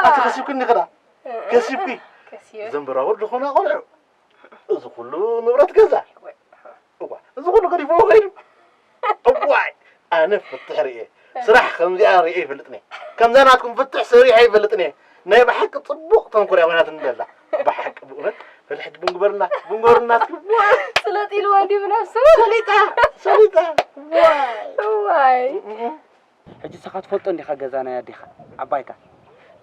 ኣቲ ከሲብኩኒ ኸዳ? ከሲብኩ። ከሲብ። ዘንበራውር ዝኾና ቆልዑ። እዚ ኩሉ ንብረት ገዛ። እዋ፣ እዚ ኩሉ ገዲፍዎ ከይዱ። እዋይ፣ ኣነ ፍትሕ ርእየ። ስራሕ ከምዚኣ ርእየ ይፈልጥኒ። ከምዛ ናትኩም ፍትሕ ሰሪሐ ይፈልጥኒ። ናይ ብሓቂ ጽቡቕ ተንኮል እያ ኮይናትኒ ዘላ። ብሓቂ ብእውነት በል ሕጂ ብንግበርና፣ ብንግበርና እስኪ። ዋይ! ስለጥ ኢልዎ እንዲዩ ብነፍሱ። ሰሊጣ፣ ሰሊጣ። ዋይ! እዋይ! እም፣ እም። ሕጂ ንስኻ ትፈልጦ እንዲኻ ገዛ ናይ ኣዴኻ፣ ዓባይካ።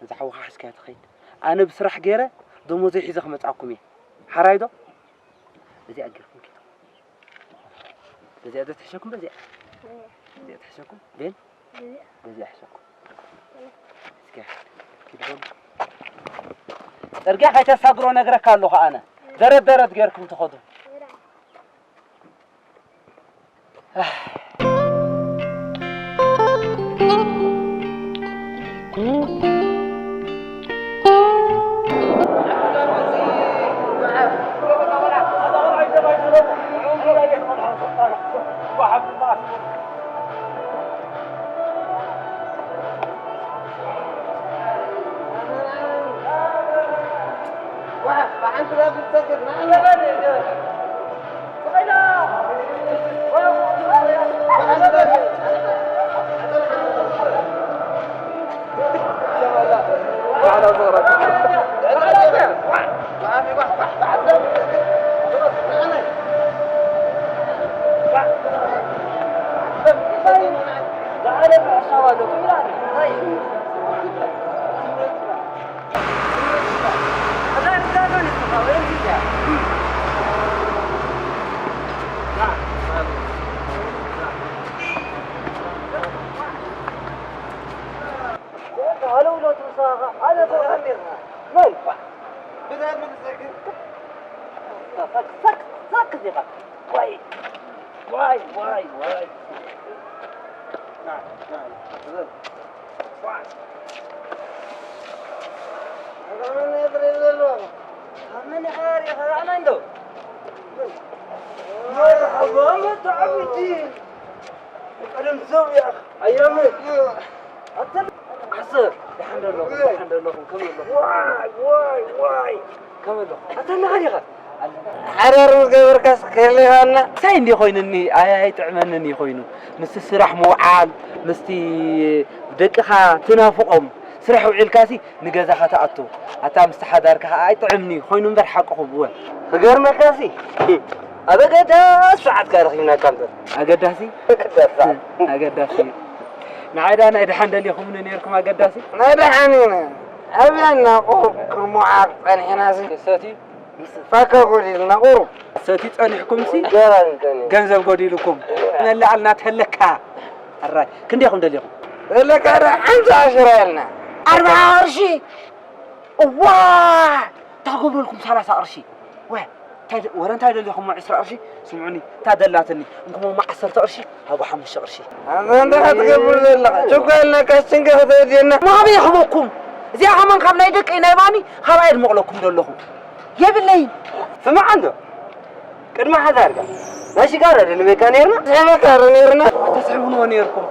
ነዛ ሓውኻ ሒዝካያ ትኸይድ። ኣነ ብስራሕ ገይረ ደሞዘይ ሒዘ ክመጽኣኩም እየ። ሓራይ ዶ? በዚኣ ጌርኩም ኪዱ። በዚኣ ዶ ትሕሸኩም? በዚኣ። በዚኣ ትሕሸኩም? ቤን? በዚኣ። በዚኣ ሕሸኩም። እስከ ኪዱ በሉ። ጽርግያ ከይተሳግሮ ነግረካ ኣለኹ ኣነ። ደረት ደረት ጌርኩም ትኸዱ። ሓዳር ምስ ገበርካስ ከሊኻና። እንታይ እንዲ ኮይኑኒ? ኣይ፣ ኣይጥዕመንን እዩ ኮይኑ። ምስቲ ስራሕ ምውዓል፣ ምስቲ ደቅኻ ትናፍቖም፣ ስራሕ ውዒልካሲ ንገዛኻ ትኣቱ። ኣታ ምስቲ ሓዳርካ ኸኣ ኣይጥዕምን እዩ ኮይኑ እምበር፣ ሓቅኹም እወ። ክገርመካሲ፣ ኣብ ኣገዳሲ ሰዓት ከኣ ረኺብናካ እምበር። ኣገዳሲ? ኣገዳሲ ሰዓት። ኣገዳሲ እዩ። ንዓይ ደኣ ናይ ደሓን ደሊኹምኒ ነይርኩም ኣገዳሲ? ናይ ደሓን ኢና። ኣብያና ቁሩብ ክርሙዓቕ ጸኒሕናሲ። ክሰትዩ? ምስ ፋካ ጎዲልና ቁሩብ። ሰትዩ ጸኒሕኩምሲ? ገራን ጸኒሑ። ገንዘብ ጎዲሉኩም። መላኣልና ተለካ። ኣራይ፣ ክንደይኹም ደሊኹም? ተለካ ደ ሓምሳ ሽራ ኢልና። ኣርብዓ ቅርሺ? እዋ! ታጎብረልኩም ሰላሳ ቅርሺ። ወ-፣ እንታይ ደ-፣ ወረ እንታይ ደሊኹም ዕስራ ቅርሺ? ስምዑኒ፣ እታ ደላትኒ። እንኩሞ ዓሰርተ ቅርሺ፣ ሃቦ ሓሙሽተ ቅርሺ። ኣንተ እንታይ ክትገብር ዘለኻ? ችኮ ኢልናካ፣ ችንካ ከተእድየና። ማበይ ክህበኩም? እዚኣ ከማን ካብ ናይ ደቀይ ናይ ባኒ፣ ካባይ ድመቕለኩም ደለኹ። የብለይን። ስማዕ እንዶ፣ ቅድሚ ሓዳርካ ናይ ሽጋራ ዶ ንህበካ ነይርና? ንህበካ ዶ ነይርና? ተስሕብንዎ ነይርኩም።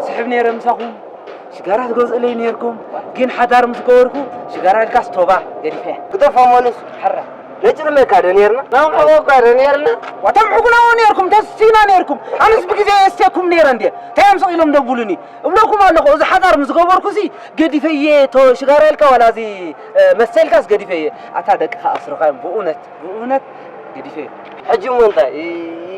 ስሕብ ነይረ ምሳኹም። ሽጋራ ትገዝእለይ ነይርኩም። ግን ሓዳር ምስ ገበርኩ፣ ሽጋራ ኢልካስ ቶባ ገዲፈያ። ግደፎ ሞንስ። ሓራ። ነጭርመካ ዶ ነይርና? ናምዕጎካ ዶ ነይርና? ዋታ ምዕጉናዎ ነይርኩም፣ ተስቲና ነይርኩም። ኣነስ ብግዜ የስቴኩም ነይረ እንዴ? እንታይ እዮም ስቕ ኢሎም ደቡሉኒ? እብለኩም ኣለኹ፣ እዚ ሓዳር ምስ ገበርኩሲ፣ ገዲፈየ፣ ቶ ሽጋራ ኢልካ ዋላ እዚ፣ እ፣ መስተ ኢልካስ ገዲፈየ። ኣታ ደቅኻ ኣስርኻዮም፣ ብእውነት፣ ብእውነት ገዲፈየ። ሕጂ እሞ እንታይ?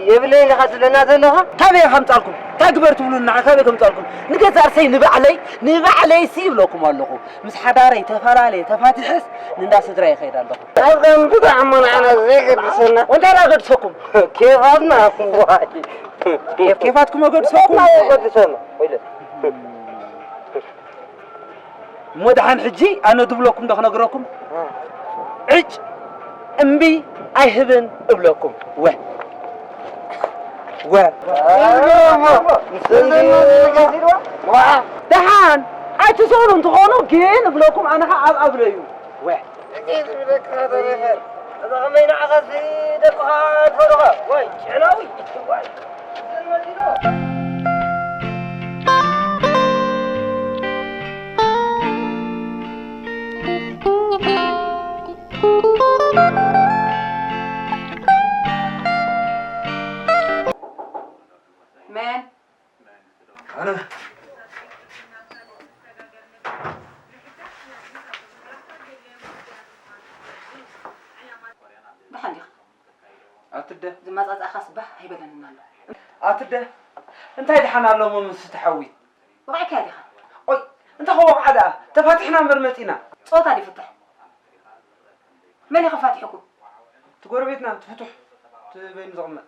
የብለይን ኢኻ ትብለና ዘለኻ? ካበይ ከምጻልኩም? እንታይ ግበር ትብሉኒ ንዓይ? ካበይ ከምጻልኩም? ንገዛእ ርእሰይ ንባዕለይ፣ ንባዕለይሲ ይብለኩም ኣለኹ። ምስ ሓዳረይ ተፈላለየ፣ ተፋቲሐስ ንእንዳ ስድራ ይኸይድ ኣለኹ። ኣብ ከም ብጣዕሚ ንዓና ዘይገድሰና። እንታይ ደኣ ገድሰኩም? ኬፋትና ዋይ። ኬፋትኩም ኣገድሰኩም? ኬፋትና የገድሰና። ወይለ። እሞ ደሓን ሕጂ ኣነ ድብለኩም ዶ ክነግረኩም? እ። ዕጭ እምቢ ኣይህብን እብለኩም። ወ-፣ ወ-፣ ደሓን ኣይትሰእኑ እንትኾኑ ግን እብለኩም ኣነ ኸዓ ኣብ ኣብለዩ። ወ-፣ እዛ ኸመይ ንዓኻስ ደቅኻ ትፈርኻ? ዋይ፣ ጭዕላዊ። ዋይ። ዝመጻጻእኻስ ባህ ኣይበለንን ኣሎ። ኣትደ እንታይ ደሓን ኣለሞ ምስ ትሓዊ? ወቒዕካያ ዲኻ? ኦይ፣ እንታይ ከወቕዓ ደኣ? ተፋቲሕና እምበር መጺና። ጸወታ ድዩ ፍትሕ? መን እዩ ከፋቲሕኩም? እቲ ጎረቤትና፣ እቲ ፍቱሕ፣ እቲ በይኑ ዝቕመጥ።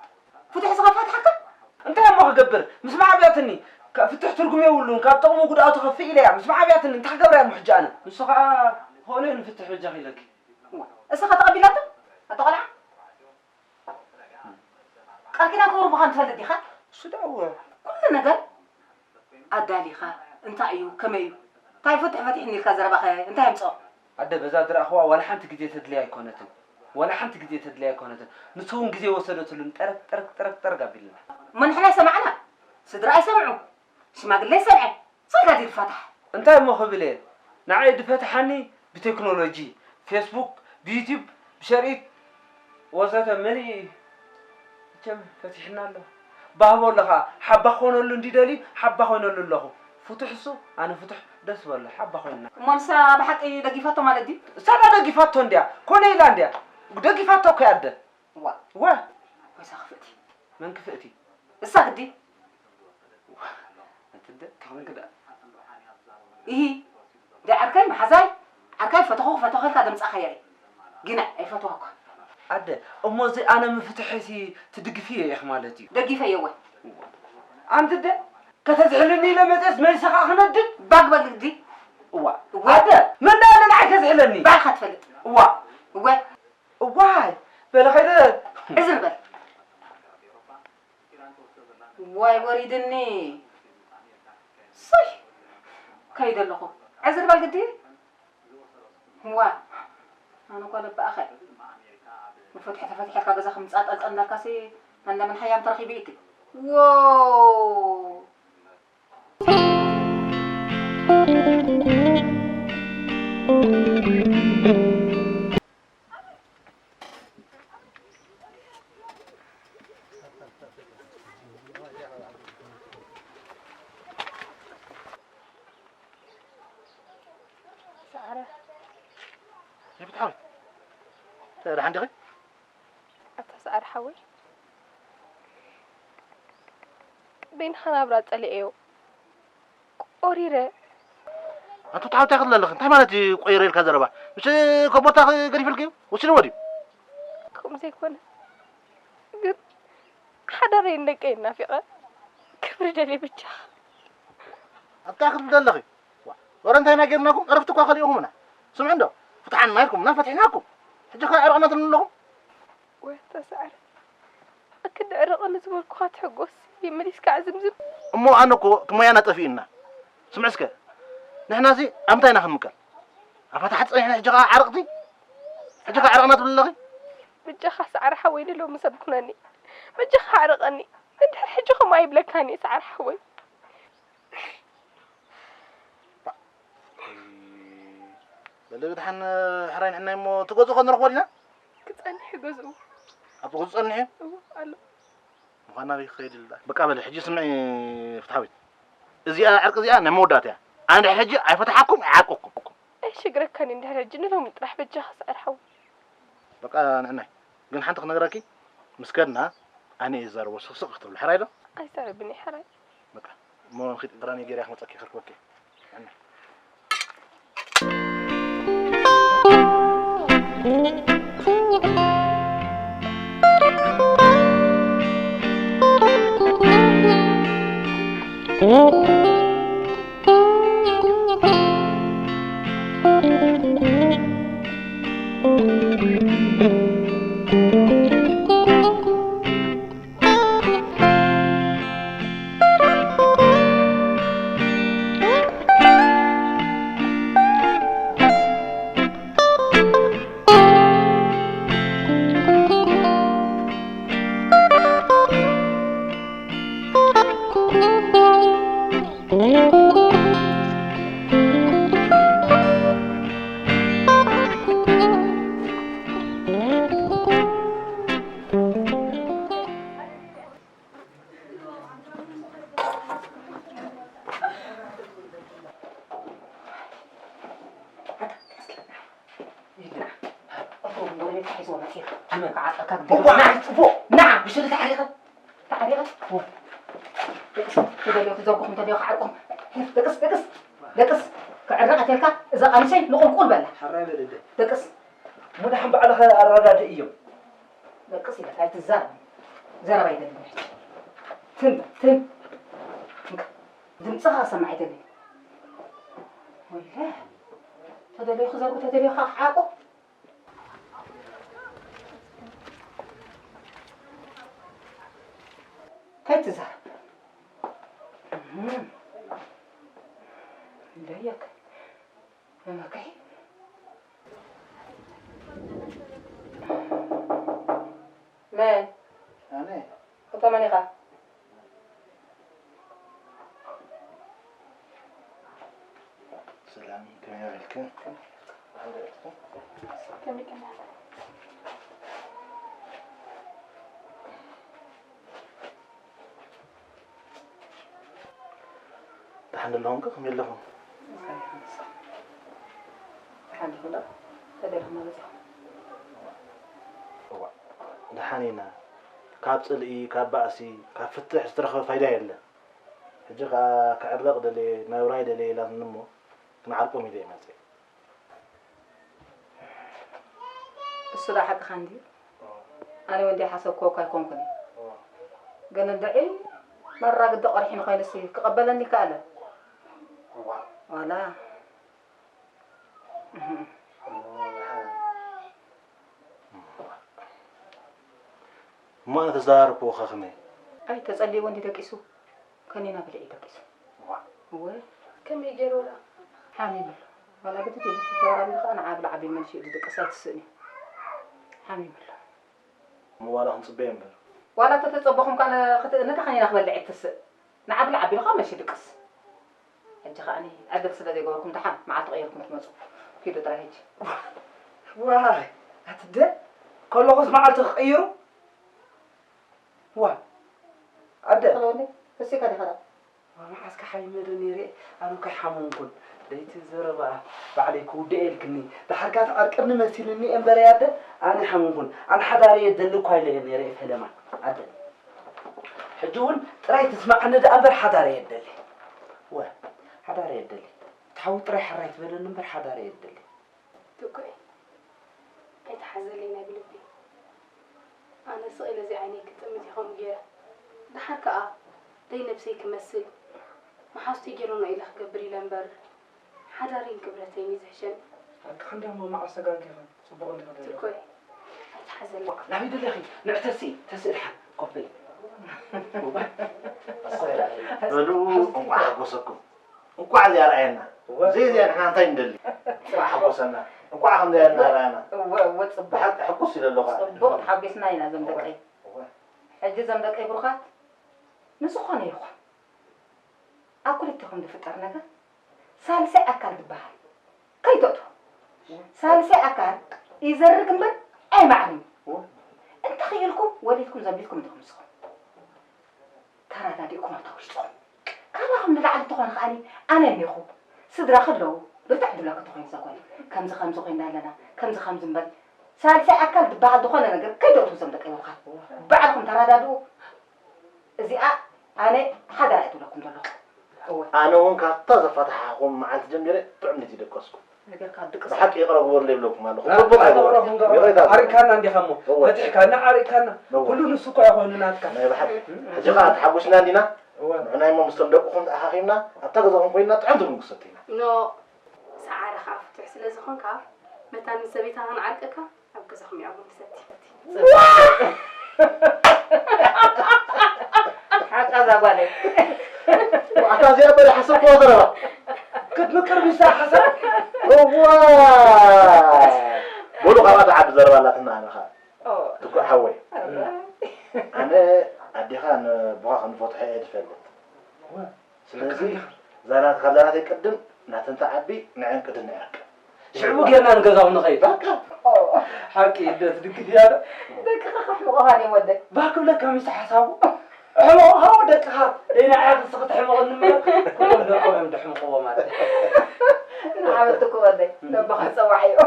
ፍቱሕ እዚ ከፋትሓካ? እንታይ እሞ ክገብር? ምስ ማዕብያትኒ፣ ካብ ፍትሕ ትርጉም የብሉን፣ ካብ ጥቕሙ ጉድኣቱ ከፍእ ኢለ እያ። ምስ ማዕብያትኒ፣ እንታይ ክገብራ እሞ ሕጂ ኣነ? ንሱ ኸዓ፣ ኾነ ንፍትሕ በጃኺ ኢለኪ። እዋ፣ እሳ ኸ ተቐቢላቶ? ኣታ ቖልዓ? ቃል ኪዳን ክቡር ምዃኑ ትፈልጥ ዲኻ? እሱ ደኣ እወ። ኩሉ ነገር ኣዳሊኻ፣ እንታይ እዩ፣ ከመይ እዩ፣ እንታይ ፍትሕ ፈቲሕኒ ኢልካ ዘረባኸ እንታይ የምጽኦ? ኣደ በዛ ዝረኣኽዋ ዋላ ሓንቲ ግዜ ተድልያ ኣይኮነትን። ዋላ ሓንቲ ግዜ ተድልያ ኣይኮነትን። ንሱ እውን ግዜ ወሰደትሉን ጠረግ፣ ጠረግ፣ ጠረግ፣ ጠረግ ኣቢልና። እሞ ንሕና ኣይሰማዕና? ስድራ ኣይሰምዑ፣ ሽማግለ ኣይሰምዐ። ሰጋዲድ ፈታሕ። እንታይ እሞ ክብል እየ? ንዓይ ድፈትሓኒ ብቴክኖሎጂ፣ ፌስቡክ፣ ብዩቲዩብ፣ ብሸርኢት ወዘተ መሊኡ እዩ። መቸም ፈቲሕና ኣሎ። ባህቦ ኣለኻ፣ ሓባ ክኾነሉ እንዲ ደልዩ፣ ሓባ ኮይነሉ ኣለኹ። ፍቱሕ እሱ፣ ኣነ ፍቱሕ ደስ በሎ፣ ሓባ ኮይንና። እሞ ንሳ ብሓቂ ደጊፋቶ ማለት ድዩ? እሳ ዳ ደጊፋቶ እንድያ፣ ኮነ ኢላ እንድያ። ደጊፋቶ እኮ እያ ኣደ። ዋ። ዋ። ወይሳ ክፍእቲ። መን ክፍእቲ? እሳ ግዲ። ኣንቲ እንደ ተኾንክ ደኣ። ኢሂ፣ እንደ ዓርካይ መሓዛይ፣ ዓርካይ ፈተኹ፣ ፈተኹ ኢልካ ደምጻኻያ እየ። ግና ኣይፈትዋኳ። ኣደ፣ እሞ እዚ ኣነ ምፍትሐሲ ትድግፍዮ ኢኺ ማለት እዩ? ደጊፈዮ እወ። ኣንቲ እንደ፣ ከተዝሕልኒ ኢለ መጽየስ መሊሰ ከኣ ክነድድ? ባግ በል ግዲ። እዋ። እወ። ኣደ፣ መን ደኣ ንዓይ ከዝሕለኒ? ባዕልኻ ትፈልጥ። እዋ። እወ። እዋይ፣ በለ ኸይደ። ዕዝር በል። ዋይ ወሪድኒ። ሰይ፣ ከይደ ኣለኹ። ዕዝር በል ግዲ። ዋ፣ ኣነ እኳ ለባእኸ። ንፈትሒ ተፈትሐካ ገዛ ከምጻ ጠልጠል እንዳልካሲ፣ መን ለምን ሃያም ተረኺቡ ኢቲ። ዎ። ሰዓረ። ይፍትሓዊ። ደሓን ዲኺ? ኣታ ሰዓረ ሓወይ፣ በይንኻ ናብራ ጸሊኤዮ። ቆሪረ። ኣንቱ ተሓውታይ ክትብሊ ኣለኺ? እንታይ ማለት እዩ ቆይረ ኢልካ ዘረባ? ምሽ ኮቦርታ ገዲፍልኪ እዩ? ወሲድዎ ድዩ? ከምኡ ዘይኮነ። ግን ሓዳረይን ደቀይን ናፊቐ። ክብሪ ደልየ ብቻ። ኣታ ክትብሊ ኣለኺ? ዋ፣ ወረ እንታይ ኢና ጌርናኩም? ዕረፍቲ እኳ ከሊእኹምና። ስምዒ እንዶ፣ ፍትሓና ኢልኩምና ፈቲሕናኩም። ሕጂ ከ ዕረቕና ትብሉ ኣለኹም? ወይ ኣታ ሰዓረ፣ ክንዲ ዕረቕ ንዝበልኩኻ ትሕጎስ ይመሊስካ ዕዝምዝም። እሞ ኣነ እኮ እቲ ሞያና ጠፊኡና። ስምዒ እስከ፣ ንሕናሲ ኣብ ምንታይ ኢና ክንምቀል? ኣብ ፈታሓት ጸኒሕና ሕጂ ኸኣ ዓረቕቲ? ሕጂ ኸኣ ዕረቕና ትብሊ ኣለኺ? በጃኻ ሰዓረ ሓወይ ንሎሚ ሰብ ኩነኒ። በጃኻ ኣዕርቐኒ። እንድሕር ሕጂ ከምኡ ኣይብለካን እየ ሰዓረ ሓወይ። በሊ ብድሓን ሕራይ ንዕናይ እሞ እቲ ገዝኡ ከ ንረኽቦ ዲና? ክጸንሕ ገዝኡ። ኣብቲ ገዝኡ ጸኒሑ? እዎ፣ ኣሎ። ምዃን ናበይ ክኸይድ ኢሉ ደኣ? በቃ በሊ፣ ሕጂ ስምዒ ፍትሓዊት። እዚኣ ዕርቂ እዚኣ ናይ መወዳእታ እያ። ኣነ ድሕሪ ሕጂ ኣይፈትሓኩም፣ ኣይዓርቀኩም። ኣይሽግረካን እዩ እንድሕር ሕጂ ንሎሚ ጥራሕ በጃኻ ሰዓረ ሓወይ። በቃ ንዕናይ። ግን ሓንቲ ክነግረኪ፣ ምስ ከድና ኣነ እየ ዝዛረቦ፣ ስቕ ስቕ ክትብሊ፣ ሕራይ ዶ? ኣይዛረብን እየ፣ ሕራይ። በቃ፣ እሞ ንኺድ ጥራኒ ገይረ ክመጸኪ ከርክበኪ። እዋ፣ ናይ ጽቡቕ፣ ና ብስሉ ተዓሪቐ፣ ተዓሪቐ። ደቅስ፣ ተደልዮ ክዘርግኹም ተደልዮ ክዓርቆም። ደቅስ፣ ደቅስ፣ ደቅስ። ክዕረቕ እተልካ እዛ ቃልሸይ ንቑልቁል በላ። ሓራይ በል እንደ። ደቅስ። እሞ ደሓን ባዕልኸ ኣረዳድእ እዮም። ደቅስ ኢለካ ኣይትዛረብ። ዘረባ ኣይደልን ሕጂ። ትም፣ ትም። እንካ፣ ድምፅኻ ክሰማዕ ኣይደልን። ወይለ፣ ተደልዮ ክዘርጉ፣ ተደልዮ ከዓ ክዓርቆ። ከይትዛረብ። እም። እንደየክ። እመከይ። መን? ኣነ። እታ መን ኢኻ? ሰላም፣ ከመይ ውዒልክን? ከመይ ቀኒኻ? ደሓን ኣለኹም ከ? ከመይ ኣለኹም? ደሓን ኣለኹም ዶ? ተደሊኹም መጺኹም? እዋእ፣ ደሓን ኢና። ካብ ጽልኢ፣ ካብ ባእሲ፣ ካብ ፍትሕ ዝተረኽበ ፋይዳ የለን። ሕጂ ኸኣ ክዕረቕ ደልየ፣ ናብራይ ደልየ ኢላትኒ እሞ፣ ክንዓርቆም ኢለ እየ መጽየ። እሱ ደኣ ሓቅኻ እንድዩ። ኣነ እውን ዘይሓሰብክዎ እኳ ኣይኮንኩን። ግን እንድዒ መራግዲ ቆሪሕኒ ኮይኑሲ ክቕበለኒ ይከኣለ። ዋላ። እሞ ኣነ ተዘራረብክዎ ከ ከመይ? ኣይ፣ ተጸልይዎ እንዲ ደቂሱ፣ ከኒና ብልዒ ደቂሱ። እወ። ከመይ ገይሩ ደኣ? ሓሚሙ ኣሎ። ዋላ ብድድ ኢሉ ተዘራሪቡ ከኣ ንዓ ብልዓ ቢል መልሲ ኢሉ ድቅስ ኣይትስእን እዩ። ሓሚሙ ኣሎ። እሞ ዋላ ክንጽበዮ እምበር። ዋላ እንተተጸበኹም ከኣ ን-፣ ክት-፣ ንድኻ ኢና ክበልዕ እትስእ። ንዓ ብልዓ ቢሉ ከኣ መልሲ ድቅስ። ሕጂ ከኣ እኔ ዕድል ስለ ዘይገበርኩም ደሓን መዓልቲ ቀይርኩም ትመጹ። ኪዱ ጥራይ ሕጂ። ዋይ፣ ኣቲ ኣደ፣ ከለኹስ መዓልቲ ክቕይሩ? ዋ፣ ኣደ። ተኸለወለይ፣ ተሲእካ ዲኻ ደኣ? መዓስ ከ ሓይመ ዶ ነይረ? ኣነ እኮ ኣይሓመንኩን። ለይቲ ዘረባ ባዕለይ ክውድእ ኢልክኒ። ደሓር ከኣ ትዓርቅኒ መሲልኒ እየ እምበር ኣደ፣ ኣነ ኣይሓመንኩን። ኣነ ሓዳር እየ ደሊ እኳ ኢለ እየ ነይረ ፈለማ። ኣደ። ሕጂ እውን ጥራይ ትስማዓኒ ደኣ እምበር ሓዳር እየ ደሊ። ወ፣ ሓዳር እየ ደሊ። እቲ ሓዊ ጥራይ ሕራይ ትበለኒ እምበር ሓዳር እየ ደሊ። ትኩኤ፣ ኣይትሓዘለይ ናይ ብልቢ። ኣነ ስቕ ኢለ እዚ ዓይነይ ክጥምት እየ ከምኡ ገይረ። ደሓር ከኣ ደይ ነብሰይ ክመስል መሓዙተይ ገይረኖ ኢለ ክገብር ኢለ እምበር፣ ሓዳረይን ክብረተይን እዩ ዝሕሸኒ። ሓቅኺ እንድያ እሞ መዓስ ተጋጊኺ? ጽቡቕ እንዲኺ ደሊኺ። ትኩኤ፣ ኣይትሓዘለይ። ናበይ ደሊኺ? ንዕ ተስኢ፣ ተስኢ ደሓን ኮፍ በሊ። በሉ፣ እንቋዕ ሓጎሰኩም። እንቋዕ እዚኣ ረኣየና። እወ። ዘይዚኣ ንሕና እንታይ ንደሊ? እንቋዕ ሓጎሰና። እንቋዕ ከምዚኣ እናረኣና። እወ፣ እወ፣ ጽቡቕ። ብሓቂ ሕጉስ ኢለ ኣለኹ ኣነ። ጽቡቕ፣ ተሓጒስና ኢና እዞም እወ። ደቀይ። እወ። ሕጂ እዞም ደቀይ ብሩኻት፣ ንዝኾነ ይኹን ኣብ ክልቴኹም ዝፍጠር ነገር ሳልሳይ ኣካል ዝበሃል ከይተእትዎ። ሳልሳይ ኣካል ይዘርግ እምበር ኣይማዕርን እዩ። እወ። እንተኽኢልኩም ወሊድኩም ዘቢልኩም እንዲኹም ንስኹም። ተረዳዲእኩም ኣብታ ውሽጥኹም። ካባኹም ንላዕሊ እንተኾነ ከኣኒ ኣነ እኒኹ። ስድራኺ ኣለዉ። ብርትዕ ድብለኪ እንተኾይኑ እዛ ጓለይ። ከምዚ ከምዚ ኮይና ኣለና። ከምዚ ከምዚ እምበር ሳልሳይ ኣካል ዝበሃል ዝኾነ ነገር ከይተእትዉ እዞም ደቂ ይበልካ። ባዕልኹም ተረዳድኡ። እዚኣ ኣነ ሓደራ እየ ዝብለኩም ዘለኹ። እወ። ኣነ እውን ካብታ ዘፋታሓኹም መዓልቲ ጀሚረ ጥዑም ሊት ይደቀስኩ። ነገርካ ድቅስ። ብሓቂ ይቕረ ግበሩለይ ይብለኩም ኣለኹ። ና-፣ ጽቡቕ ኣይገበርኩ። ኣይገበርኩም። ይቕሬታ። ዓሪቅካና እንዲኻ እሞ። እወ። ፈቲሕካና፣ ዓሪቅካና። እወ። ኩሉ ንሱ እኮ ኣይኮነ ናትካ። ናይ ብሓቂ። እም። ሕጂ ኸኣ ተሓጒስና እንዲና? እወ። ንሕና እሞ ምስቶም ደቅኹም ተኣኻኺብና፣ ኣብታ ገዛኹም ኮይንና ጥዑም ትብሉ ክሰቲ ኢና። ኖ፣ ሰዓረ ኸኣ ፍቱሕ ስለ ዝኾንካ፣ መታን ንሰበይትኻ ክንዓርቀካ ኣብ ገዛኹም እያ ቡን ትሰቲ። ሓቃ እዛ ጓለይ። ኣታ እዚኣ በለ ሓሰብክዋ ዘረባ። ክትምቅር ሚስታ ሓሳብ? እዋ። በሉ፣ ካብኣ ትዓቢ ዘረባ ኣላትና ኣነ ኸኣ። ኦ። ትኩእ ሓወይ። ኣረ። ኣነ ኣዴኻ ንቦኻ ከም ዝፈትሖ እየ ዝፈልጥ። እዋ። ስለዚ፣ ሓቅኻ ኢኻ። እዛ ናትካ፣ እዛ ናተይ ቅድም ናተን ትዓቢ፣ ንዐን ቅድም ንዕርቅ። ሽዕቡ ጌርና ንገዛኹም ንኸይድ። በቃ። ኦ። ሓቂ፣ ደስ ድግፍ እያ ዶ? ደቅኻ ከሕምቑኻ ድዮም ወደይ? ባህ ክብለካ ሚስቲ ሓሳቡ። ኣሕምቑኻ ደቅኻ። ደይ ንዓይ ክስኺ ተሕምቕኒ እምበር፣ ኩሎም ደቆም እዮም ደሕምቕዎ ማለት። ንዓመትኩ ወደይ፣ ነቦኻ ጸዋዕዮ።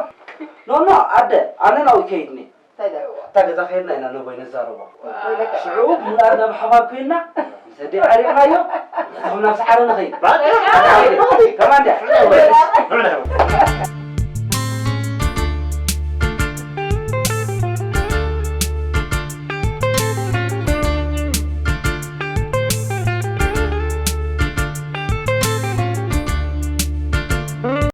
ኖ፣ ኖ፣ ኣደ፣ ኣነ ናብኡ ከይድኒ። እንታይ ዳ? እታ ገዛ ከይድና ኢና ነቦይ ነዛረቦ። ሽዑ ምንኣር ናብ ሓባር ኮይና ምስ ኣደ ዓሪቕናዮ። ንስኹም ናብ ሰዓረ ንኸይድ። ከማን ድያ?